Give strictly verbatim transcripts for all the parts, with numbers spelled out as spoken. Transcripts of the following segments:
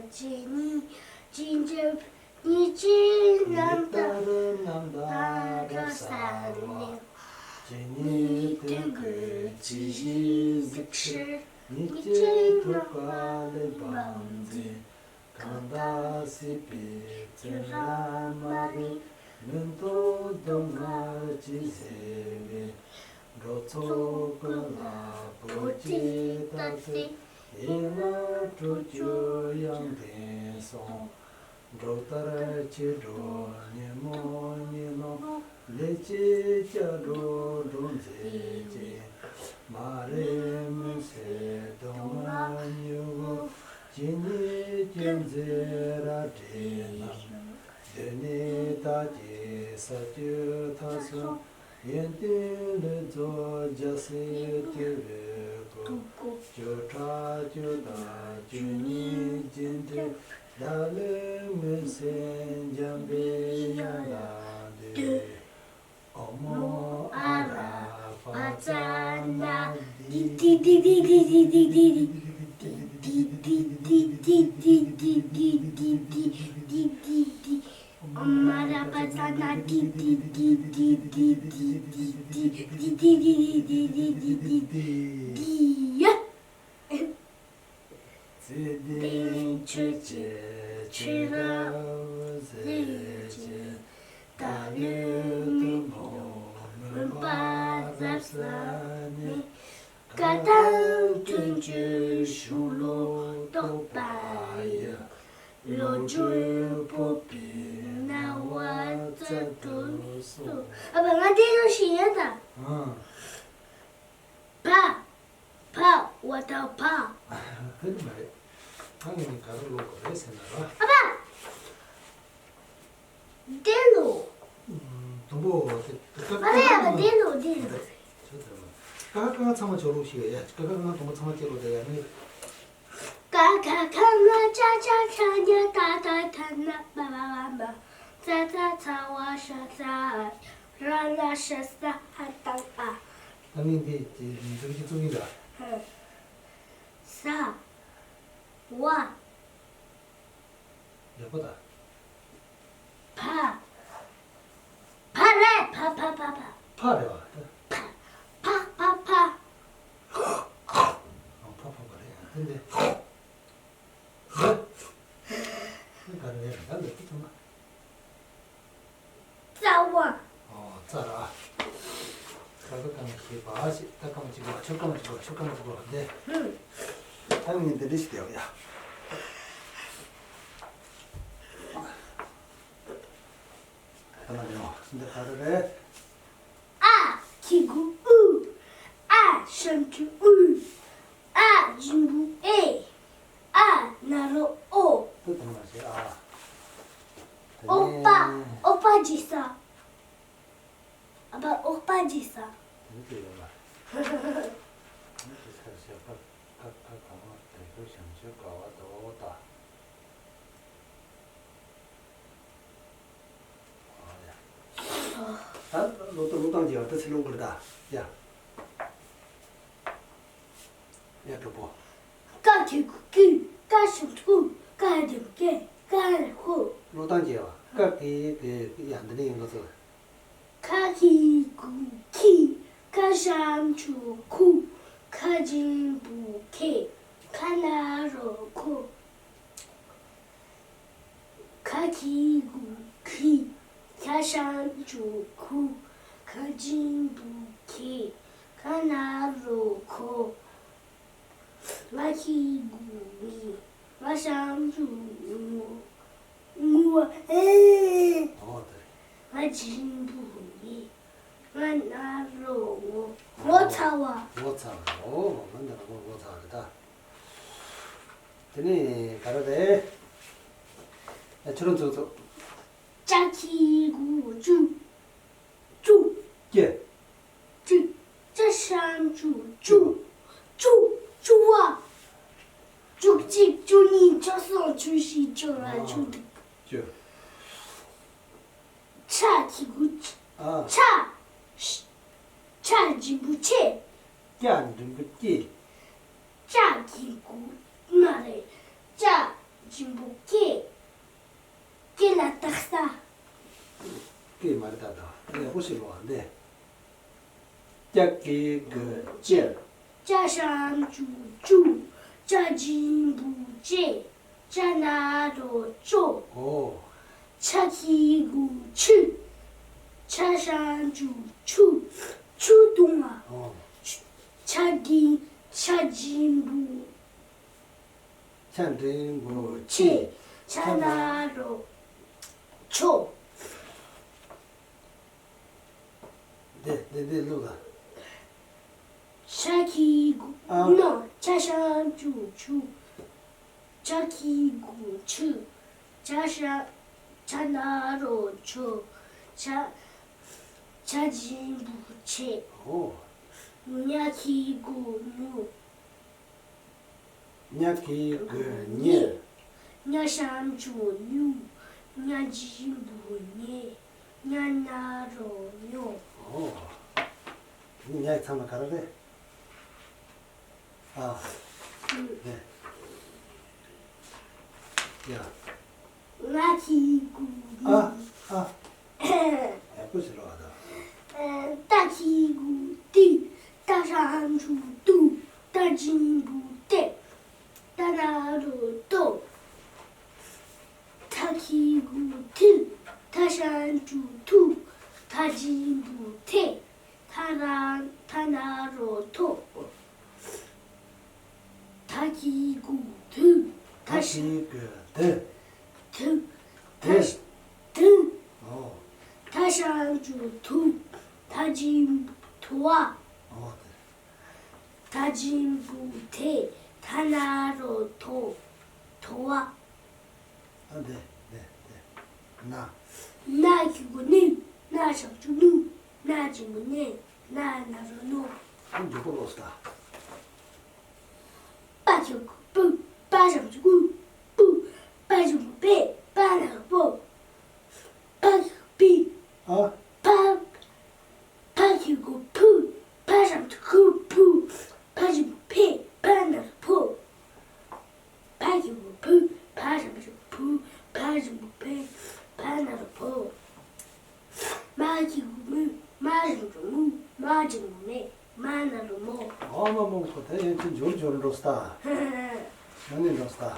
གཅིག་གཉིས་གཅིག་འཇིག་གཉིས་གཅིག་རྣམ་དག་རྣམ་དག་རབ་གསལ་བ། གཅིག་གཉིས་དོན་ཀུན་ཇི་བཞིན་གཟིགས་ཕྱིར། གཉིས་གཅིག་ཐུབ་པ་ལེགས་པར་འཛིན། གང་དག་སྲིད་པའི་བཙོན་ར་མ་རིག་མུན་སྟོབས་སྡུག་བསྔལ་ཅི་བཟོད་པའི། འགྲོ་ཚོགས་ཀུན་ལ་བོད་ཀྱི་ལྟ་ཚུལ། ཡན་ལག་དྲུག་ཅུ་ཡང་དེང་སོང་། འགྲོ་ལྟར་ཆོས་སྒྲུབ་ཉིན་མོ་ཉིན་ལོ། ལས་བྱེད་སྐྱབས་འགྲོ་སྒྲུབ་མཛད་ཅིང་། མ་རིག་མུན་སེལ་སྡུག་བསྔལ་མྱུ་གུ། ཇི་སྙེད་སྐྱོན་མཛད་རབ་བསྒྲིལ་རྣམས། གདོད་ནས་དག་གིས་ས་བཅུ་ཐ་སོང་། ཡོན་ཏན་ལུས་རྫོགས་རྒྱལ་སྲས་དེ་བས་སྐུ། བཅུ་ཕྲག་བཅུ་དང་བཅུ་གཉིས་རྗེས་འབྲེལ། བདག་བློའི་མུན་སེལ་འཇམ་པའི་དབྱངས་ལ་འདུད། ཨོཾ་ཨ་ར་པ་ཙ་ན་དྷཱིཿདྷཱིཿདྷཱིཿདྷཱིཿདྷཱིཿདྷཱིཿདྷཱིཿདྷཱིཿདྷཱིཿདྷཱིཿདྷཱིཿདྷཱིཿདྷཱིཿདྷཱིཿ། ཨོཾ་ཨ་ར་པ་ཙ་ན་དྷཱིཿདྷཱིཿདྷཱིཿདྷཱིཿདྷཱིཿདྷཱིཿདྷཱིཿདྷཱིཿདྷཱིཿདྷཱིཿདྷཱིཿ། ཚེ་བརྟན་ཆོས་ཀྱི་ཆོས་རབ་གཟིགས་ཤིང་། བདག་བློའི་གཏི་མུག་མུན་པ་རབ་བསལ་ནས། བཀའ་དང་བསྟན་བཅོས་གཞུང་ལུགས་རྟོགས་པ་ཡི། བློ་གྲོས་སྤོབས་པའི་སྣང་བ་སྩལ་དུ་གསོལ། ཨ་ཕ། ང་འདི་ལོ་ཞིག་ཡིན་ད། ཨང་། ཕ། ཕ། འོ་ད་ཕ། ཧེ་མ་རེད། ད་ངས་ག་རེ་ཀློག་དགོས་རེད་ཟེར་ན་ར། ཨ་ཕ། འདི་ལོ། ཨུམ། དང་པོ་དེ་དེ་ཀ་ཨ་ཕ། ཡ་ཕ། འདི་ལོ་འདི་ལོ། ཆོ་དེ་ལ། ཀ་ཁ་ག་ང་ཚང་མ་ཆོ་ལུགས་ཤིག་ཡ། ཀ་ཁ་ག་ང་དང་པོ་ཚང་མ་ཅི་ལོ་དེ་ཡ་ནི། ཀ་ཁ་ག་ང་ཅ་ཆ་ཤ་ཉ་ཏ་ཏ་ཐ་ན་པ་བ་བ་མ། ཙ་ཙ་ཚ་བ་ཤ་ས་ཨ། ར་ལ་ཤ་ས་ཧ་ཏ་ཨ། ད་ངས་འདི་འདི་འདི་གི་གཙུག་ཡིན་ད། ཧ། ས། བ། ཡག་པོ་ད། ཕ། ཕ་རེད། ཕ་ཕ་ཕ་ཕ། ཕ་རེད་བ། ཕ་ཕ་ཕ། ཨང་། ཕ་ཕ་ཕ་རེད། ཨ་ནི་འདི། འདི་ག་རེ་རེད། ད་འདི་ཚང་མ། རྩ་བ། ཨོ། རྩ་ར། ད་ད་གང་ཤེས་པ་ཞིག་ད་གང་ཅིག་ལ་ཆོ་གང་ཅིག་ལ་ཆོ་གང་ཅིག་ལ་འདི། ཧུམ། ད་ངས་འདི་འདྲ་ཞིག་བལྟས་ཡ། ད་ན་ཡོང་འདི་ག་རེ་རེད། ཨ་གི་གུ་ཨུ། ཨ་ཞབས་ཀྱུ་ཨུ། ཨ་འགྲེང་བུ་ཨེ། ཨ་ན་རོ་ཨོ། དེ་དང་མ་བྱེད་ཨ། དེ་ཨོ་པ། ནས་ཨོ་པ་འཇིགས་ས། ཨ་ཕ། ཨོ་པ་འཇིགས་ས། དེ་ནི་དེ་ཡོད་མ་རེད། དེ་ཚར་བྱེད་པ་ཀ་ཁ་ག་ང་དེ་ཚོ་ཞབས་ཀྱུ་ག་བ་དོ་ད། ད་ལོ་ཏོ་ལོ་བཏང་རྒྱས་པ་ད་ཚེ་ལོ་འགོར་ད་ཡ། ཡ་གྲོགས་པོ། ཀ་གི་གུ་ཀི། ཀ་ཞབས་ཀྱུ་ཀུ། ཀ་འགྲེང་བུ་ཀེ། ཀ་ཧ་གོ། ལོ་བཏང་རྒྱས་པ་ཀ་གི་གི་ཡ་འདི་ནས་ཡིན་གོ་ཚོད། ཁ་གི་གུ་ཁི། ཁ་ཞབས་ཀྱུ་ཁུ། ཁ་འགྲེང་བུ་ཁེ། ཁ་ན་རོ་ཁོ། ཁ་གི་གུ་ཁི། ཁ་ཞབས་ཀྱུ་ཁུ། ཁ་འགྲེང་བུ་ཁེ། ཁ་ན་རོ་ཁོ། ང་གི་གུ་ངི། ང་ཞབས་ཀྱུ་ངུ། ངུ་བ་ཨེ། ཨོ་དེ་རེད། ང་འགྲེང་བུ་ངི། ང་ན་རོ་ངོ། ངོ་ཚ་བ། ངོ་ཚ་བ། ཨོ་ང་ན་རོ་ངོ་ཚ་བ་རེད་ད། དེ་ནས་ག་རེ་རེད། ཨ་ཁྱོད་རང་ཚོ་ཚོ། ཅ་གི་གུ་ཅུ། ཅུ། ཀྱེ། ཅི། ཅ་ཞབས་ཀྱུ་ཅུ། ཅུ། ཅུ་བ། བཅུ་གཅིག་བཅུ་གཉིས་བཅུ་གསུམ་བཅུ་བཞི་བཅུ་ལྔ་བཅུ་དྲུག་ཅུ། ཆ་གི་གུ་ཆ། ཨ། ཆ། ཆ་འགྲེང་བུ་ཆེ། ཀྱ་འགྲེང་བུ་ཀྱེ། ཅ་གི་གུ་མ་རེད། ཅ་འགྲེང་བུ་ ཡག་པོ་ཞིག་ལོ་འདི། ཀྱ་གི་གུ་ཀྱི། ཅ་ཞབས་ཀྱུ་ཀྱུ། ཅ་འགྲེང་བུ་ཅེ། ཅ་ན་རོ་ཅོ། ཨོ། ཆ་གི་གུ་ཆུ། ཆ་ཞབས་ཀྱུ་ཆུ། ཆུ་བཏུང་བ། ཨོ། ཆ་གི་ཆ་འགྲེང་བུ། ཆ་འགྲེང་བུ་ཆེ། ཆེ། ཆ་ན་རོ་ཆོ། འདི་འདི་འདི་ལུགས་ལ། ཆ་གི་གུ་ཨ། ནོ། ཆ་ཞབས་ཀྱུ་ཆུ། ཆ་གི་གུ་ཆུ། ཆ་ཞབས་ཆ་ན་རོ་ཆོ། ཆ་ཆ་འགྲེང་བུ་ཆེ། ཨོ། ཉ་གི་གུ་ཉུ། ཉ་གི་གུ་ཉི། ཉ་ཞབས་ཀྱུ་ཉུ། ཉ་འགྲེང་བུ་ཉེ། ཉ་ན་རོ་ཉོ། ཨོ། ཉ་ཚང་མ་ག་རེ་རེད། ཨ། ཨུ། ནས། ཡ། ང་གི་གུ་ཨ། ཨ། ཡག་པོ་ཞིག་ལོ་ཨ་ད། ཏ་གི་གུ་ཏི། ཏ་ཞབས་ཀྱུ་ཏུ། ཏ་འགྲེང་བུ་ཏེ། ཏ་ན་རོ་ཏོ། ཐ་གི་གུ་ཐི། ཐ་ཞབས་ཀྱུ་ཐུ། ཐ་འགྲེང་བུ་ཐེ། ཐ་ན་ཐ་ན་རོ་ཐོ། ཐ་གི་གུ་ཐུ། ཐ་གི་གུ་ཐུ། ཐུ། ཐ་ཐུ། ཨོ། ཐ་ཞབས་ཀྱུ་ཐུ། ཐ་འགྲེང་བུ་ཐོ་བ། ཨོ་དེ། ཐ་འགྲེང་བུ་ཐེ། ཐ་ན་རོ་ཐོ། ཐོ་བ། ཨ་འདི་འདི་འདི། ན། ན་གི་གུ་ནི། ན་ཞབས་ཀྱུ་ནུ། ན་འགྲེང་བུ་ནེ། ན་ན་རོ་ནོ། ཨ་མགྱོགས་པོ་ལོས་ད། པ་གི་གུ་པུ། པ་ཞབས་ཀྱུ་པུ། པུ། པ་འགྲེང་བུ་པེ། པ་ན་རོ་པོ། པ་གི་གུ་པི། ཨ། པ། པ་གི་གུ་པུ། པ་ཞབས་ཀྱུ་གུ་པུ། པ་འགྲེང་བུ་པེ། པ་ན་རོ་པོ། པ་གི་གུ་པུ། པ་ཞབས་ཀྱུ་པུ། པ་འགྲེང་བུ་པེ། པ་ན་རོ་པོ། མ་གི་གུ་མུ། མ་ཞབས་ཀྱུ་མུ། མ་འགྲེང་བུ་མེ། མ་ན་རོ་མོ། ཨ་མ་མོ་ཁོ་ད་ཡན་ཆད་འབྱོར་འབྱོར་འགྲོ་སྟ། ཨ་ནི་འགྲོ་སྟ། ཨ་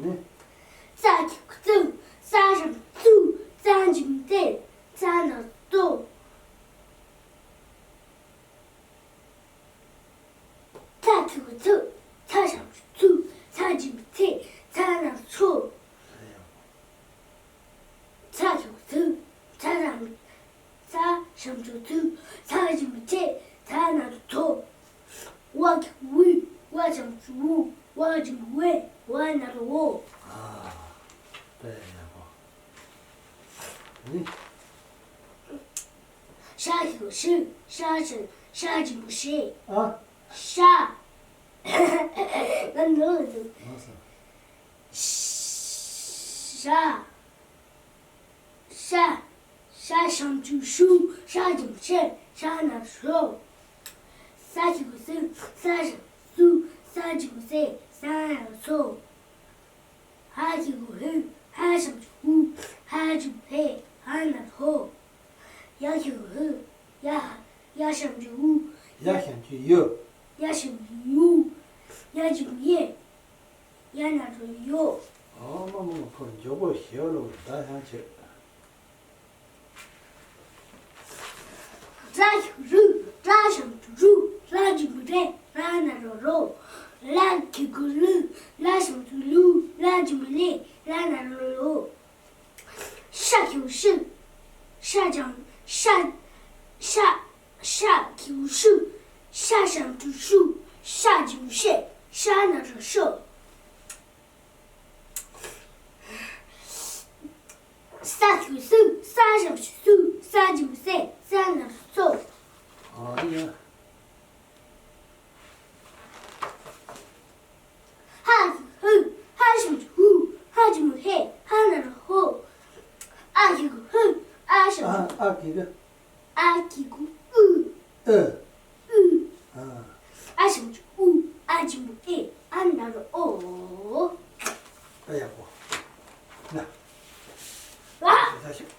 ནི། ཙ་གི་གུ་ཙུ། ཙ་ཞབས་ཀྱུ་ཙུ། ཙ་འགྲེང་བུ་ཙེ། ཙ་ན་རོ་ཙོ། ཚ་གི་གུ་ཚུ། ཚ་ཞབས་ཀྱུ་ཚུ། ཚ་འགྲེང་བུ་ཚེ། ཚ་ན་རོ་ཚོ། ཚ་གི་གུ་ཚུ། ཚ་ཞབས་ཚ་ཞབས་ཀྱུ་ཚུ། ཚ་འགྲེང་བུ་ཚེ། ཚ་ན་རོ་ཚོ། ཝ་གི་གུ་ཝུ། ཝ་ཞབས་ཀྱུ་ཝུ། ཝ་འགྲེང་བུ་ཝེ། ཝ་ན་རོ་ཝོ། ཨ། དཔེ་ཡག་པོ། ཨ་ནི། ཤ་གི་གུ་ཤུ། ཤ་ཞབས། ཤ་འགྲེང་བུ་ཤེ། ཨ། ཤ། ང་ནོར་ལ་འདུག་ལགས་སོ། ཤ། ཤ། ཤ་ཞབས་ཀྱུ་ཤུ། ཤ་འགྲེང་བུ་ཤེ། ཤ་ན་རོ་ཤོ། ས་གི་གུ་སུ། ས་ཞབས་ཀྱུ་སུ། ས་འགྲེང་བུ་སེ། ས་ན་རོ་སོ། ཧ་གི་གུ་ཧུ། ཧ་ཞབས་ཀྱུ་ཧུ། ཧ་འགྲེང་བུ་ཧེ། ཧ་ན་རོ་ཧོ། ཡ་གི་གུ་ཡུ། ཡ། ཡ་ཞབས་ཀྱུ་ཡུ། ཡ་ཞབས་ཀྱུ་ཡུ། ཡ་ཞབས་ཀྱུ་ཡུ། ཡ་འགྲེང་བུ་ཡེ། ཡ་ན་རོ་ཡོ། ཨ་མ་མ་མ་ཁོ་མགྱོགས་པོ་ཞེ་ལོ་ད་ཡང་བྱེད། ར་གི་གུ་རུ། ར་ཞབས་ཀྱུ་རུ། ར་འགྲེང་བུ་རེ། ར་ན་རོ་རོ། ལ་གི་གུ་ལུ། ལ་ཞབས་ཀྱུ་ལུ། ལ་འགྲེང་བུ་ལེ། ལ་ན་རོ་ལོ། ཤ་གི་གུ་ཤུ། ཤ་ཞབས། ཤ། ཤ། ཤ་གི་གུ་ཤུ། ཤ་ཞབས་ཀྱུ་ཤུ། ཤ་འགྲེང་བུ་ཤེ། ཤ་ན་རོ་ཤོ། ས་གི་གུ་སུ། ས་ཞབས་ཀྱུ་སུ། ས་འགྲེང་བུ་སེ། ས་ན་རོ་སོ། ཨ་ཡ། ཧ་གི་གུ་ཧུ། ཧ་ཞབས་ཀྱུ་ཧུ། ཧ་འགྲེང་བུ་ཧེ། ཧ་ན་རོ་ཧོ། ཨ་གི་གུ་ཧུ། ཨ་ཞབས་ཀྱུ། ཨ་གི་གུ། ཨ་གི་གུ་ཨུ། ཨུ། ཨུ། ཨ། ཨ་ཞབས་ཀྱུ་ཨུ། ཨ་འགྲེང་བུ་ཨེ། ཨ་ན་རོ་ཨོ། ཨ་ཡག་པོ། ན། ཨ། ད་ཤོད།